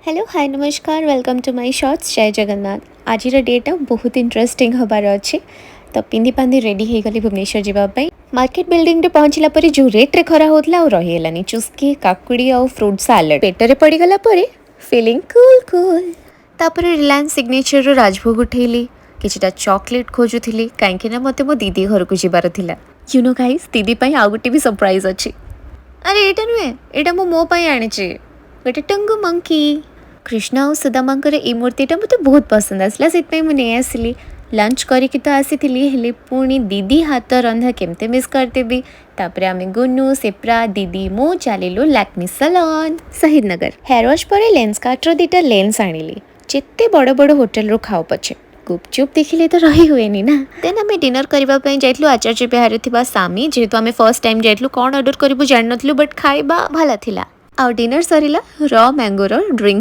Hello, ହାଏ, ନମସ୍କାର, welcome to my shorts. ଜୟ ଜଗନ୍ନାଥ। ଆଜିର data ବହୁତ ଇଣ୍ଟରେଷ୍ଟିଂ ହେବାର ଅଛି। ତ ପିନ୍ଧି ପାନ୍ଧି ରେଡ଼ି ହେଇଗଲି ଭୁବନେଶ୍ୱର ଯିବା ପାଇଁ। ମାର୍କେଟ ବିଲ୍ଡିଂରେ ପହଞ୍ଚିଲା ପରେ ଯେଉଁ ରେଟ୍ରେ ଖରା ହେଉଥିଲା, ଆଉ ରହିହେଲାନି। ଚୁସ୍କି, କାକୁଡ଼ି ଆଉ ଫ୍ରୁଟ୍ ସାଲାଡ଼ ପେଟରେ ପଡ଼ିଗଲା ପରେ ଫିଲିଂ କୁଲ୍ କୁଲ୍। ତାପରେ ରିଲାଏନ୍ସ ସିଗ୍ନେଚରରୁ ରାଜଭୋଗ ଉଠେଇଲି। କିଛିଟା ଚକୋଲେଟ୍ ଖୋଜୁଥିଲି, କାହିଁକି ନା ମୋତେ ମୋ ଦିଦି ଘରକୁ ଯିବାର ଥିଲା। You know guys, ଦିଦି ପାଇଁ ଆଉ ଗୋଟେ ବି ସରପ୍ରାଇଜ୍ ଅଛି। ଆରେ, ଏଇଟା ନୁହେଁ, ଏଇଟା ମୁଁ ମୋ ପାଇଁ ଆଣିଛି, ଗୋଟେ ଟୁଙ୍ଗୁ ମଙ୍କି। କୃଷ୍ଣ ଆଉ ସୁଦାମାଙ୍କର ଏଇ ମୂର୍ତ୍ତିଟା ମୋତେ ବହୁତ ପସନ୍ଦ ଆସିଲା, ସେଥିପାଇଁ ମୁଁ ନେଇ ଆସିଲି। ଲଞ୍ଚ କରିକି ତ ଆସିଥିଲି, ହେଲେ ପୁଣି ଦିଦି ହାତ ରନ୍ଧା କେମିତି ମିସ୍ କରିଦେବି? ତାପରେ ଆମେ ଗୁନୁ, ସିପ୍ରା, ଦିଦି, ମୁଁ ଚାଲିଲୁ ଲାକ୍ମି ସଲନ୍, ଶହୀଦ ନଗର। ହେୟାର ୱାଶ୍ ପରେ ଲେନ୍ସ କାର୍ଟର ଦୁଇଟା ଲେନ୍ସ ଆଣିଲି। ଯେତେ ବଡ଼ ବଡ଼ ହୋଟେଲରୁ ଖାଉ ପଛେ, ଗୁପଚୁପ୍ ଦେଖିଲେ ତ ରହି ହୁଏନି ନା। ଦେନ୍ ଆମେ ଡିନର କରିବା ପାଇଁ ଯାଇଥିଲୁ ଆଚାର୍ଯ୍ୟ ବିହାରରେ ଥିବା ସାମି। ଯେହେତୁ ଆମେ ଫର୍ଷ୍ଟ ଟାଇମ୍ ଯାଇଥିଲୁ, କ'ଣ ଅର୍ଡ଼ର କରିବୁ ଜାଣିନଥିଲୁ, ବଟ୍ ଖାଇବା ଭଲ ଥିଲା। ଆଉ ଡିନର ସରିଲା ର ମ୍ୟାଙ୍ଗୋର ଡ୍ରିଙ୍କ।